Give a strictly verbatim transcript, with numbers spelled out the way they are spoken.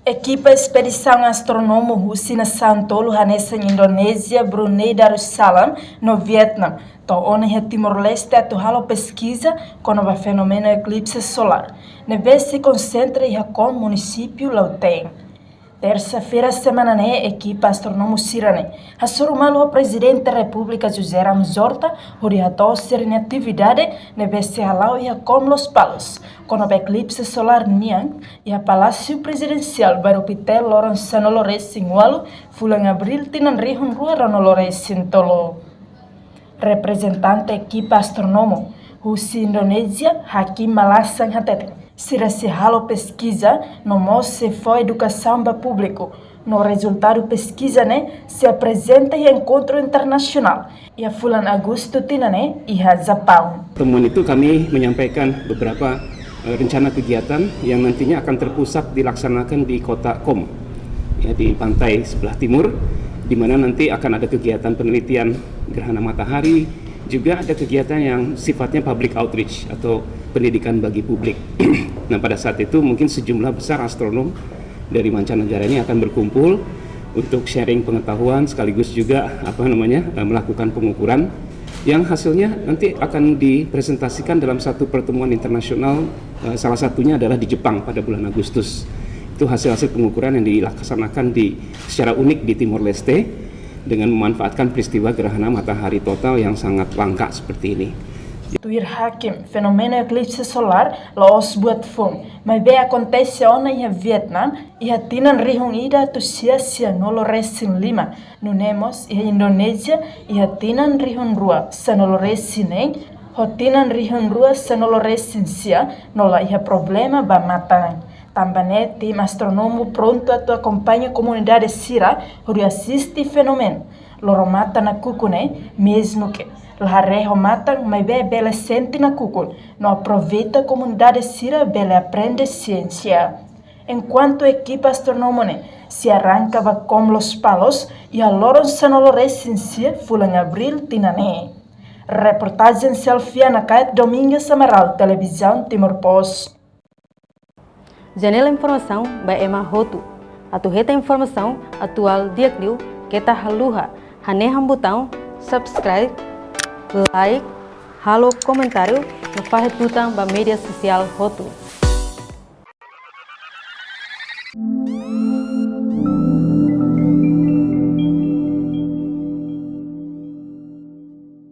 Ekipa espedisaun astronómiku husi nasaun tolu hanesan Indonézia, Brunei Darussalam no Vietnam to'o ona iha Timor-Leste atu halo peskiza kona-ba fenómenu eklipse solár ne'ebé sei konsentra iha Kom, munisípiu Lautém. Tersa-feira semana ne'e, ekipa astronómiku sira-ne'e hasoru malu ho Prezidente Repúblika José Ramos Horta hodi hato'o sira-nia atividade ne'ebé sei hala'o iha Kom Lospalos kona-ba eklipse solár nian iha Palásiu Prezidensiál Baru Pitel loron sanulu-resin-ualu fulan Abríl tinan rihun rua ruanulu-resin-tolu. Reprezentante ekipa astronómiku husi Indonézia, Hakim Malasan hateten, sira sei halo peskiza no mós sei fó edukasaun ba públiku, no rezultadu peskiza ne'e sei aprezenta iha enkontru internasionál iha fulan Agostu tinan ne'e iha Japaun. Pertemuan itu kami menyampaikan beberapa, eh, rencana kegiatan yang nantinya akan terpusat dilaksanakan di kota Kom, ya, di pantai sebelah timur, di mana nanti akan ada kegiatan penelitian gerhana matahari, juga ada kegiatan yang sifatnya public outreach atau pendidikan bagi publik. Nah, pada saat itu mungkin sejumlah besar astronom dari mancanegara ini akan berkumpul untuk sharing pengetahuan sekaligus juga, apa namanya, eh, melakukan pengukuran yang hasilnya nanti akan dipresentasikan dalam satu pertemuan internasional, eh, salah satunya adalah di Jepang pada bulan Agustus. Itu hasil-hasil pengukuran yang dilaksanakan di, secara unik di Timor Leste dengan memanfaatkan peristiwa gerhana matahari total yang sangat langka seperti ini. Tuir Hakim, fenómenu eklipse solár la'ós buat foun, maibé akontese ona iha Vietnam iha tinan rihun ida atus sia sianulu-resin-lima, nune'e mós iha Indonézia iha tinan rihun rua sanulu-resin-neen, ho tinan rihun rua sanulu-resin-sia no la iha problema ba matan. Tanba ne'e, tim astronómiku prontu atu akompaña komunidade sira hodi asiste fenómenu. Loro-matan nakukun ne'e, mezmu ke la haree ho matan, maibé bele sente nakukun, no aproveita komunidade sira bele aprende siénsia. Enkuantu ekipa astronómiku ne'e sei arranka ba Kom Lospalos iha loron sanulu-resin-sia fulan Abríl tinan ne'e. Reportajen Selfiana Kait, Domingas Amaral, Televizaun Timor Post. Janela informasaun ba ema hotu. Atu hetan informasaun atuál di'ak liu, keta haluha hanehan butaun subscribe, like, halo komentáriu no fahe tutan ba média sosiál hotu.